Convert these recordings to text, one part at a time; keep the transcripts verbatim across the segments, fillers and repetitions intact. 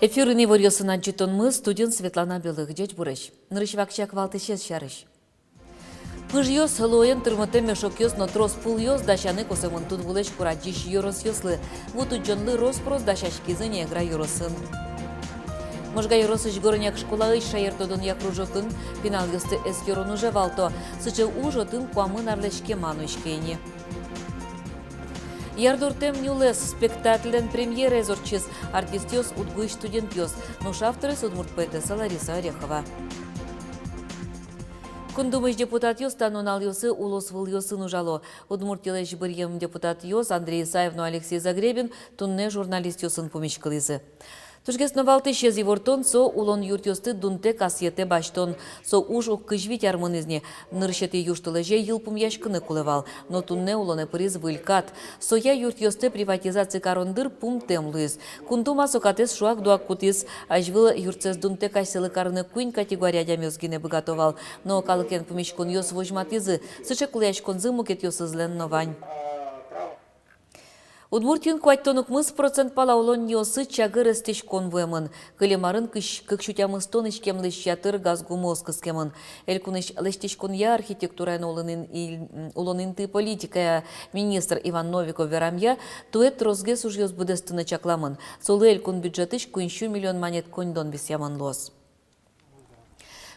Эфирын иворъёсын адӟытонмы, студиын Светлана Белых. Ӟечбуресь! Нырысь вакчияк валтӥсез сярысь. Пыжъёс, луоен тырмытэм мешокъёс но трос пулъёс дасяны косэмын тудвулэсь курадӟись ёросъёслы. Ву тудӟонлы рос-прос дасяськизы ни Эгра ёросын. Можга ёросысь Горняк школаысь шаертодонъя кружокын пиналъёсты эскерон уже валто. Сыӵе уж отын куамын арлэсь кема нуиське ини. «Ярдуртэм нюлэс» спектакльлэн премьераез ортчиз. Артистъёс — УдГУысь студентъёс. Нош авторез — удмурт поэтесса Лариса Орехова. Кун Думысь депутатъёс та нуналъёсы улосвылъёсын ужало. Удмуртилэсь быръем депутатъёс Андрей Исаев но Алексей Загребин туннэ журналистъёсын пумиськылӥзы. Тужгес но валтӥсез ивортон — со улон юртъёсты дунтэк асъетэ басьтон. Со уж ог кызь вить ар мынӥз ни. Нырысетӥ южтолэзе йылпумъяськыны кулэ вал, но туннэ улонэ пыриз выль кат. Соя юртъёсты приватизаци карон дыр пумтэм луиз. Кун Дума со катэз шуак-дуак кутӥз. Азьвыл юртсэс дунтэк асьсэлы карыны куинь категория адямиос гинэ быгато вал. Но калыкен пумиськонъёс возьматӥзы: сыӵе кулэяськонзы мукетъёсызлэн но вань. Удмуртиын куатьтон укмыс процент пала улонниосы чагыр эстӥськон вуэмын. Кылем арын кык сю тямыстон иськемлэсь ятыр газ гумыос кыскемын. Элькунысь лэсьтӥськонъя, архитектурая но улон ин-, ил-, улон интые политикая министр Иван Новиков верамъя, туэ тросгес ужъёс быдэстыны чакламын. Солы элькун бюджетысь куинь сю миллион манет коньдон висъямын луоз.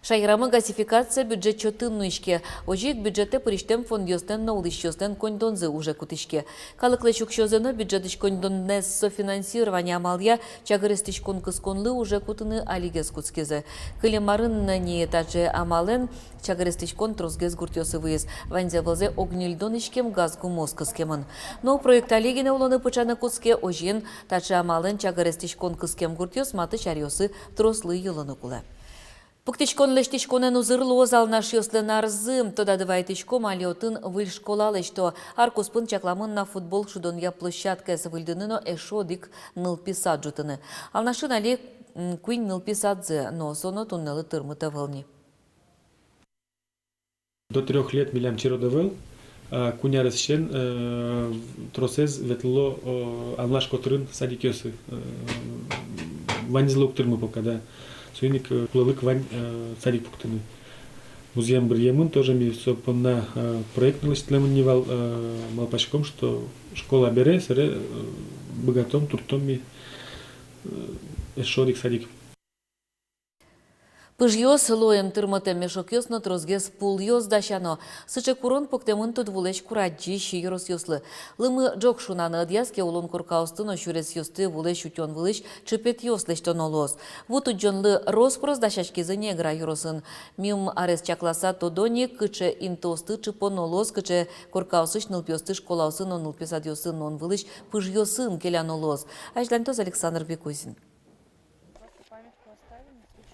Шаерамы газификация бюджет чотын нуиське. Озьы ик бюджетэ пырисьтэм фондъёслэн но улӥсьёслэн коньдонзы уже кутӥське. Калыклэсь уксёзэ но бюджетысь коньдонэз софинансирование амалъя чагыр эстӥськон кысконлы уже кутыны алигес кутскизы. Кылем арын ни таӵе амалэн чагыр эстӥськон тросгес гуртъёсы вуиз. Ваньзэ вылзэ ог ньыльдон иськем газ гумыос кыскемын. Но проект али гинэ улонэ пыӵаны кутске. Озьыен, таӵе амалэн чагыр эстӥськон кыскем гуртъёс матысь аръёсы трослы йылыны кулэ. Пуктӥськон-лэсьтӥськонэн узыр луоз Алнашъёслэн арзы. Тодады вайытӥськом, али отын выль школа лэсьто. Ар куспын чакламын на футбол шудонъя площадкаез выльдыны но эшшо одӥг нылпи сад ӝутыны. Алнашын али, м, куинь нылпи садзы, но со но туннэлы тырмыт ӧвӧл ни. До трёх лет милям черод ӧвӧл, а куинь аресысен, э, тросэз ветло, э, Алнаш котырын садикъёсы, э, ваньзылы уг тырмы пока, да. Соин ик, э, кулэлык вань, э, садик пуктыны. Музъем быръемын, тоже ми со понна, э, проект лэсьтэмын ни вал, э, малпаськом, что школа бере, собере, э, быгатом, туртом ми, э, эшшо одӥг садик. Пыжъёс, луоен тырмытэм мешокъёс но тросгес пулъёс дасяно. Сыӵе курон пуктэмын тудвулэсь курадӟись ёросъёслы. Лымы ӝог шунаны ӧдъяз ке, улон коркаосты но сюресъёсты вулэсь утён вылысь чыпетъёс лэсьтоно луоз. Ву тудӟонлы рос-прос дасяськизы ни Эгра ёросын. Мим арез чакласа тодо ни, кыӵе интыосты чыпоно луоз, кыӵе коркаосысь нылпиосты школаосы но нылпи садъёсы нуон вылысь пыжъёсын келяно луоз. Азьланьтоз Александр Бекузин.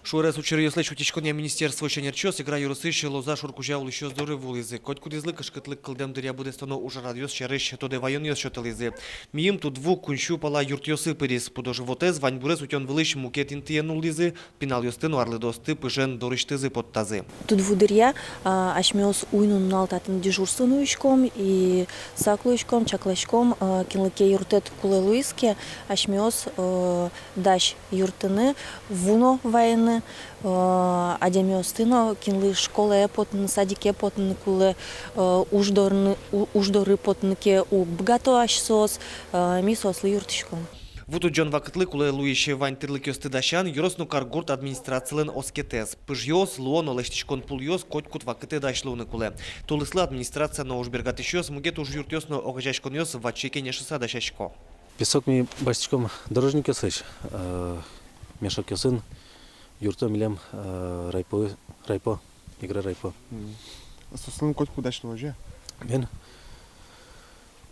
Шуэрес учыръёслэсь утиськонъя министерствоысь ӧнерчиос Эгра ёросысь Лоза шур кузя улӥсьёс доры вуылӥзы. Котькудӥзлы кышкытлык кылдэм дыръя быдэстоно ужрадъёс сярысь тодэ ваёнъёс сётылӥзы. Миым тудву куинь сю пала юртъёсы пыриз. Пудо-животэз вань бурез утён вылысь мукет интые нуллӥзы, пиналъёсты но арлыдоосты пыжен дорысьтызы поттазы. Тудву дыръя, а, асьмеос уй но нунал татын дежурство нуиськом и сак луиськом, чакласьком, а, кинлы ке юрттэт кулэ луиз ке, асьмеос, э, дась юрттыны, ву но вайыны, э, адямиосты но, кинлы школае потыны, садике потыны кулэ, э, уж дорыны, у-, уж доры потыны ке уг быгато асьсэос, э, ми соослы юрттӥськом. Ву тудӟон вакытлы кулэ луись вань тӥрлыкъёсты дасян ёрос но каргурт администрацилэн оскетэз. Пыжъёс, луо но лэсьтӥськон пулъёс котькуд вакытэ дась луыны кулэ. Тулыслы администрация но ужбергатӥсьёс, мукет ужъюртъёс но огазеяськонъёс ваче кенешыса дасясько. Песок ми басьтӥськом дорожникъёслэсь, э, мешокъёсын юртто милем, э, райпо, райпо, Эгра райпо. Мгм. Соослэн котьку дась луоз-а? Бен.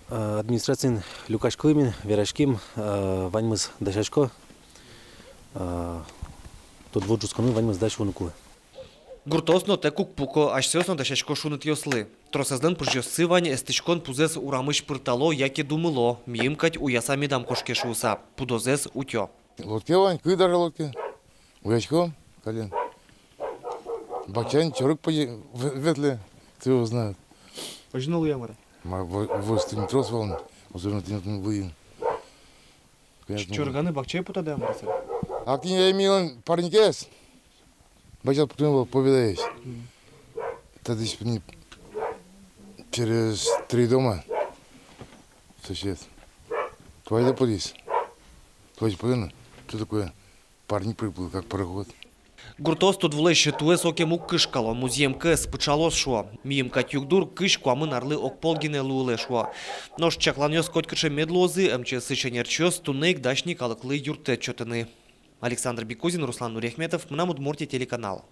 Э, администрациын люкаськылӥм, вераським, э, ваньмыз дасясько, э, тудву ӝутсконын ваньмыз дась луыны кулэ. Гуртъёс но тэк уг пуко, асьсэос но дасясько шунытъёслы. Тросэзлэн пыжъёссы вань: эстӥськон пузэз урамысь пыртало яке думыло, миым кадь уяса медам кошке шуыса, пудозэс утё. Лодке вань, кык даже лодке. Уяськом каллен. Бакчаын чорыг пыжи-, ве-, ветлэ, кто его знает. Озьы но луэ-а, мар-а? Ма, во-, вӧсь тӥни трос вал ни, особенно тӥни отын выйын. Конечно. Ч-, чорыганы бакчае потады-а, мар-а, сэр? А тӥни милям парникез. Бакчаез пуктэмын вал, Победаысь. Мгм. Татысь тӥни через три дома сосед. Туэ да потӥз. Туэ потӥз. Что такое? Парник приплыл, как пароход. Гуртоос тудвулэсь туэ сокем уг кышкало, музъем кӧс пыӵалоз шуо. Миым кадь югдур кызь куамын арлы огпол гинэ луылэ шуо. Нош чакланъёс котькыӵе мед луозы, МЧС-ысь ӧнерчиос туннэ ик дась ни калыклы юрттэт сётыны. Александр Бекузин, Руслан Нуряхметов, «Мынам Удмуртие» телеканал.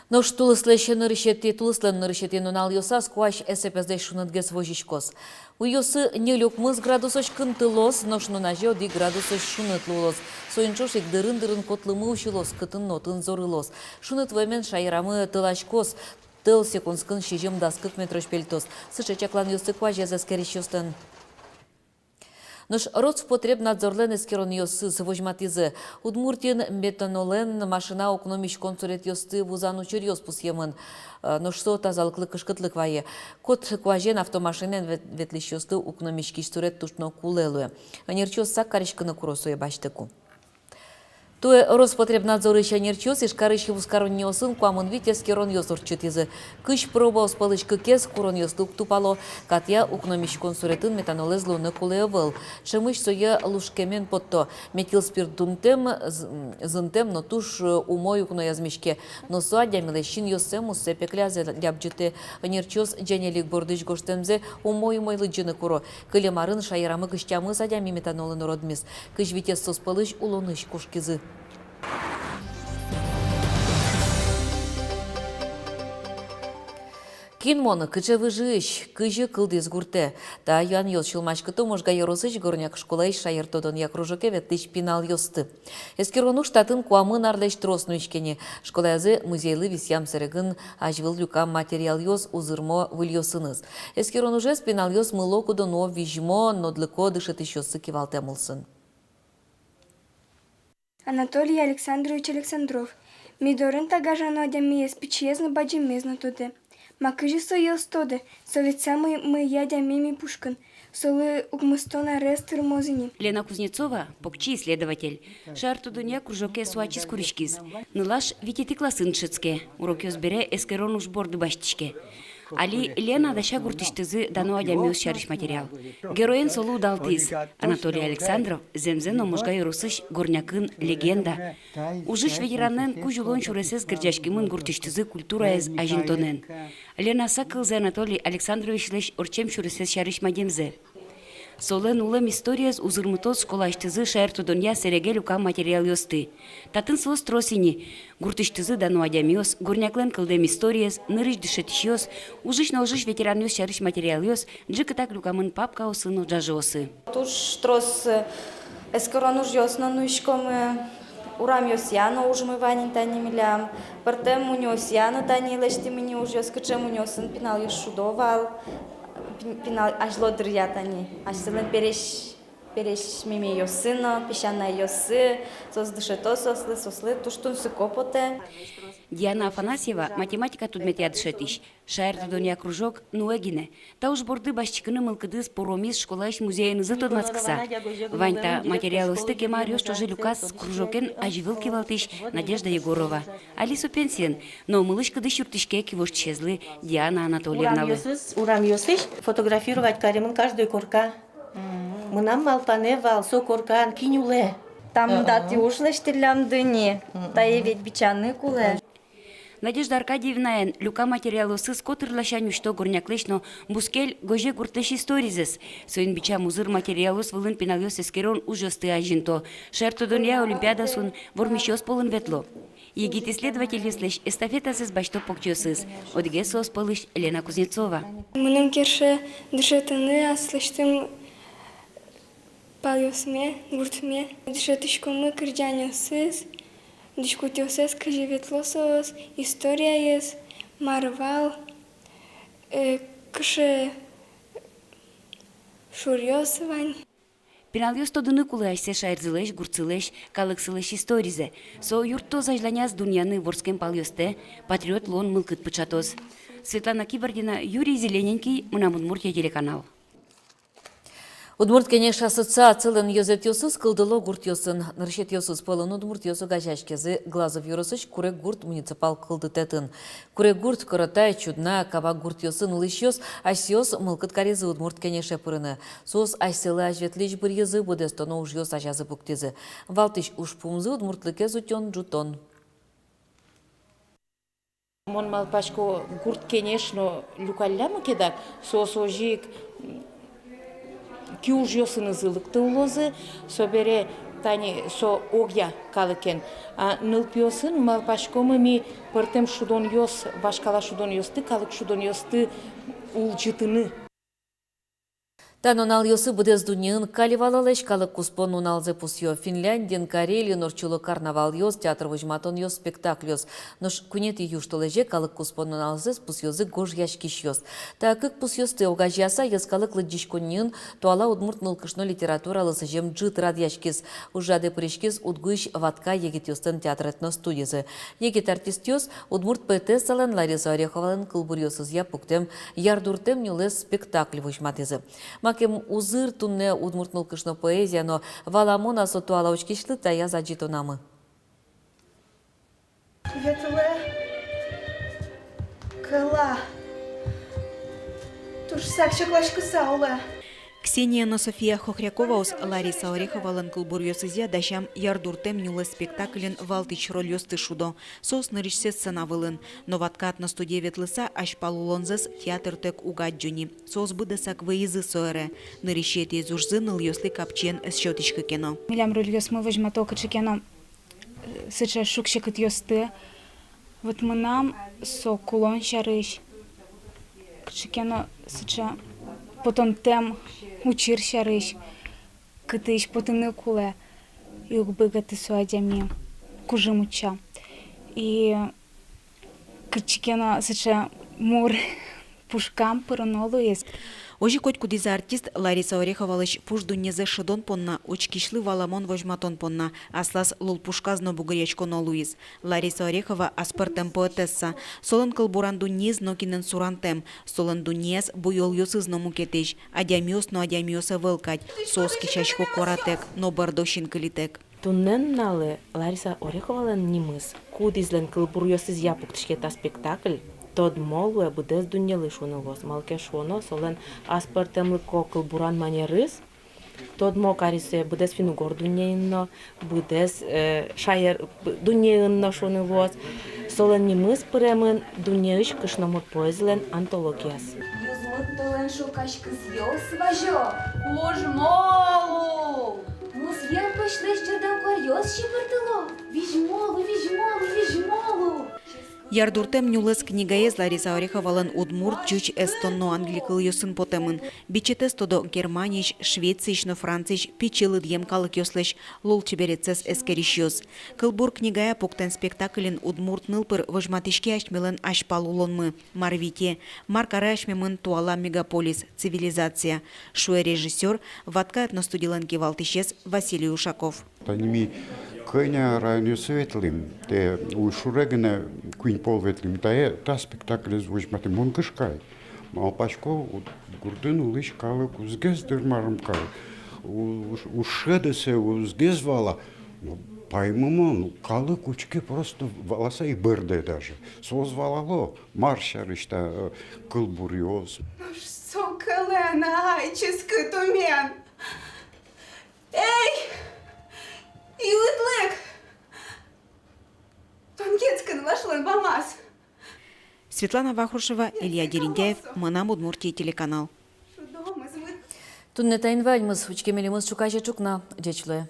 Нош тулыслэсь нырысетӥ, тулыслэн нырысетӥ нуналъёсаз куазь эсэпезлэсь шунытгес возиськоз. Уйёсы ньыль-укмыс градусозь кынтылоз, нош нуназе одӥг градусозь шуныт луылоз. Соин ӵош ик дырын-дырын котлымы усьылоз, кытын но отын зорылоз. Шуныт вуэмен шаерамы тӧласькоз, тӧл секундскын сизьым-дас кык метрозь пельтоз. Сыӵе чакланъёсты куазез эскерисьёслэн. Нош Роспотребнадзорлэн эскеронъёсыз возьматӥзы: Удмуртиын метанолэн машина укномиськон суретъёсты вузан учыръёс пусъемын. Э, нош со тазалыклы кышкытлык вае. Кот куазен автомашинаен вет-, ветлӥсьёслы укномиськись сурет туж но кулэ луэ. Ӧнерчиос сак кариськыны куро сое басьтыку. Туэ Роспотребнадзорысь ӧнерчиос Ижкарысь вузкаронниосын куамын вить эскеронъёс ортчытӥзы. Кызь пробаос пӧлысь кыкез куронъёслы уг тупало, катъя укномиськон суретын метанолэз луыны кулэ ӧвӧл. Ӵемысь сое лушкемен потто. Метилспирт дунтэм, з-, зынтэм но туж, э, умой укнояз миське. Но со адямилэсь синъёссэ, муссэ, пекляз лябӟытэ. Ӧнерчиос ӟенелик бордысь гожтэмзэ умой-умой лыдӟыны куро. Кылем арын шаерамы кызь тямыс адями метанолэн уродмиз. Кызь витез соос пӧлысь улонысь кошкизы. Кин мон, кыӵе выжыысь, кызьы кылдӥз гуртэ? Та юанъёс сюлмаськыто Можга ёросысь Горняк школаысь шаертодонъя кружоке ветлӥсь пиналъёсты. Эскерон уж татын куамын арлэсь трос нуиське ни. Школаязы музейлы висъям сэрегын азьвыл люкам материалъёс узырмо выльёсыныз. Эскерон ужез пиналъёс мыло-кыдо нуо визьмо, нодлыко дышетӥсьёссы кивалтэм улсын. Анатолий Александрович Александров. Ми дорын та гажано адямиез пичиез но, бадӟымез но тодэ. Ма кызьы сое ӧз тоды, со ведь самой мӧйы адями ми пушкын, солы укмыстон арес тырмоз ини. Лена Кузнецова, покчи исследователь. Шаертодонъя кружоке со ачиз куриськиз. Нылаш витетӥ классын дышетске. Урокъёс бере эскерон уж борды басьтӥське. Али Лена дася гуртысьтызы дано адямиос сярысь материал. Героен солы удалтӥз. Анатолий Александров зэмзэ но Можга ёросысь Горнякын легенда. Ужысь ветеранлэн кузь улон сюресэз герӟаськемын гуртысьтызы культураез азинтонэн. Лена сак кылзэ Анатолий Александровичлэсь ортчем сюресэз сярысь мадемзэ. Солэн улэм историез узырмытоз школаысьтызы шаертодонъя сэреге люкам материалъёсты. Татын соос трос ини. Гуртысьтызы дано адямиос, Горняклэн кылдэм историез, нырысь дышетӥсьёс, ужысь но ожысь ветеранъёс сярысь материалъёс ӝикытак люкамын папкаосы но ӝажыосы. Туж трос, э, эскерон ужъёс но нуиськомы, урамъёсъя но ужмы вань ини тани милям, пӧртэм мунёосъя но тани лэсьтӥмы ини ужъёс, кыӵе мунёосын пиналъёс шудо вал, пи-, пинал азьло дыръя тани, асьсэлэн пересь, пересь мемиосы но, песянайёсы, соос дышето соослы, соослы туж тунсыко потэ. Диана Афанасьева, математика тодметъя дышетӥсь, шаертодонъя кружок нуэ гинэ. Та уж борды басьтӥськыны мылкыдыз пуромиз школаысь музеенызы тодматскыса. Вань та материалъёсты кема аръёс ӵоже люказ кружокен азьвыл кивалтӥсь Надежда Егорова. Али со пенсиын, но мылысь-кыдысь юрттӥське кивоштӥсезлы Диана Анатольевналы. Урамъёсысь, урамъёсысь фотографировать каремын каждой корка. Мынам малпанэ вал, со коркан кин улэ. Та мында тӥ уж лэсьтӥллямды ни, тае ведь бичаны кулэ. Надежда Аркадьевнаен люкам материалъёсыз котыр ласянь усьто Горняклэсь но бускель Гоже гуртлэсь историзэс. Соин бичам узыр материалъёс вылын пиналъёс эскерон ужъёсты азинто. Шаертодонъя олимпиадаосын вормисьёс пӧлын ветло. Егит исследовательёслэсь эстафетазэс басьто покчиосыз. Одӥгез соос пӧлысь Лена Кузнецова. Мыным кельше дышетыны аслэсьтым палъёсме, гуртме. Дышетӥськомы кырӟанъёсыз, дӥськутъёсыз, кызьы ветло соос, историез, мар вал, Э, кыӵе шуръёс вань. Пиналъёс тодыны кулэ асьсэ шаерзылэсь, гуртсылэсь, калыксылэсь историзэ. Со юрттоз азьланяз дунъяны вордскем палъёстэ, патриот луон мылкыд пыӵатоз. Светлана Кибардина, Юрий Зелененький, «Мынам Удмуртие» телеканал. «Удмурт Кенеш» ассоциацилэн ёзэтъёсыз кылдыло гуртъёсын. Нырысетӥосыз пӧлын удмуртъёс огазеяськизы Глазов ёросысь Куреггурт муниципал кылдытэтын. Куреггурт, Коротай, Чудна, Кабак гуртъёсын улӥсьёс асьсэос мылкыд каризы «Удмурт Кенеше» пырыны. Соос асьсэлы азьветлӥсь быръизы, быдэстоно ужъёс азязы пуктӥзы. Валтӥсь ужпумзы — удмуртлыкез утён, ӝутон. Мон малпасько, «Гурт Кенеш» но люкаллямы ке дак, соос озьы ик, м, киужъёсынызы лыктэ улозы, собере тани со огъя калыкен. А нылпиосын, малпаськомы, ми пӧртэм шудонъёс, вашкала шудонъёсты, калык шудонъёсты улӟытыны. Та нуналъёсы быдэс дуннеын каль валалэсь калык куспо нуналзэ пусъё. Финляндиын, Карелиын ортчыло карнавалъёс, театр возьматонъёс, спектакльёс. Нош куинетӥ южтолэзе калык куспо нуналзэс пусъёзы гожъяськисьёс. Та кык пусъёсты огазеяса, йӧскалык лыдӟиськонниын туала удмурт нылкышно литературалы сӥзем ӝыт радъяськиз. Ужрадэ пыриськиз УдГУ-ысь «Ватка» егитъёслэн театр-этностудизы. Егит артистъёс удмурт поэтессалэн Лариса Ореховалэн кылбуръёсызъя пуктэм «Ярдуртэм нюлэс» спектакль возьматӥзы. Макем узыр туннэ удмурт нылкышно поэзия но, валамон-а со туала учкисьлы, таяз адӟытонамы. Ветлэ кӧла. Туж сак чакласькыса улэ. Ксения но София Хохряковаос Лариса Ореховалэн кылбуръёсызъя дасям «Ярдуртэм нюлэс» спектакльын валтӥсь рольёсты шудо. Соос нырысьсэ сцена вылын. Но «Ватка» этностудие ветлыса, азьпал улонзэс театртэк уг адӟо ни. Соос быдэсак вӧйизы со ӧре. Нырысетӥез ужзы нылъёслы капчиен ӧз сётӥськы ке но. Милям рольёсмы возьмато кыӵе ке но, э, сыӵе шуг-секытъёсты. Вот мынам со кулон сярысь, кыӵе ке но сыӵе потонтэм учыр сярысь, кытысь потыны кулэ, и уг быгаты со адями, кужым утча. И кыӵе ке но сыӵе мур пушкам пырыны луиз. Озьы котькудӥз артист Лариса Ореховалэсь пуш дуннезэ шӧдон понна, учкисьлы валамон возьматон понна аслаз лулпушказ но бугыръяськоно луиз. Лариса Орехова аспӧртэм поэтесса. Солэн кылбуран дуннеез нокинэн сурантэм. Солэн дуннеяз буёлъёсыз но мукетысь. Адямиос но адямиос ӧвӧл кадь. Соос кесясько куаратэк но бӧрдо синкылитэк. Туннэ нуналлы Лариса Ореховалэн нимыз, кудӥзлэн кылбуръёсызъя пуктӥське та спектакль, тодмо луэ быдэс дуннелы шуыны луоз. Малы ке шуоно, солэн аспӧртэмлыко кылбуран манерыз тодмо кариз сое быдэс финн-угор дуннеын но, быдэс, э, шаер, б-, дуннеын но шуыны луоз. Солэн нимыз пыремын дуннеысь кышномурт поэзилэн антологияз. Юзмыт толэн шокаськисьёс вазё. Кужмо лу! Музъем пӧсьлэсь ӟырдэм куаръёс сипыртыло. Визьмо лу, визьмо лу, визьмо лу! «Ярдуртэм нюлэс» книгаез Лариса Ореховалэн удмурт, ӟуч, эстон но англи кылъёсын потэмын. Бичетэз тодо Германиысь, Швециысь но Франциысь пичи лыдъем калыкъёслэсь лулчеберетсэс эскерисьёс. Кылбур книгая пуктэм спектакльын удмурт нылпыр возьматӥське асьмелэн азьпал улонмы, мар вите, мар каре асьмемын туала мегаполис, цивилизация, шуэ режиссёр, «Ватка» этностудилэн кивалтӥсез Василий Ушаков. Тани ми кӧня районъёсы ветлӥм, тае уйшуре гинэ куинь пол ветлӥм, тае та спектаклез возьматӥм. Мон кышкай. Малпасько, вот гуртын улӥсь калык узгес дыр, марым калык. У-, уж-, уж шӧдэ сое, узгес вала. Но паймымон, калык учке, просто валаса и бӧрдэ даже. Соос валало, мар сярысь та, э, кылбуръёс. Нош со кӧлэн, ай, ческыт умен. Эй, йылытлык! Тон кецкын вашлон бамаз. Светлана Вахрушева, Илья Дерендяев, «Мынам Удмуртие» телеканал. Туннэ таин ваньмыз. Учке милемыз ӵуказе ӵукна. Ӟеч луэ.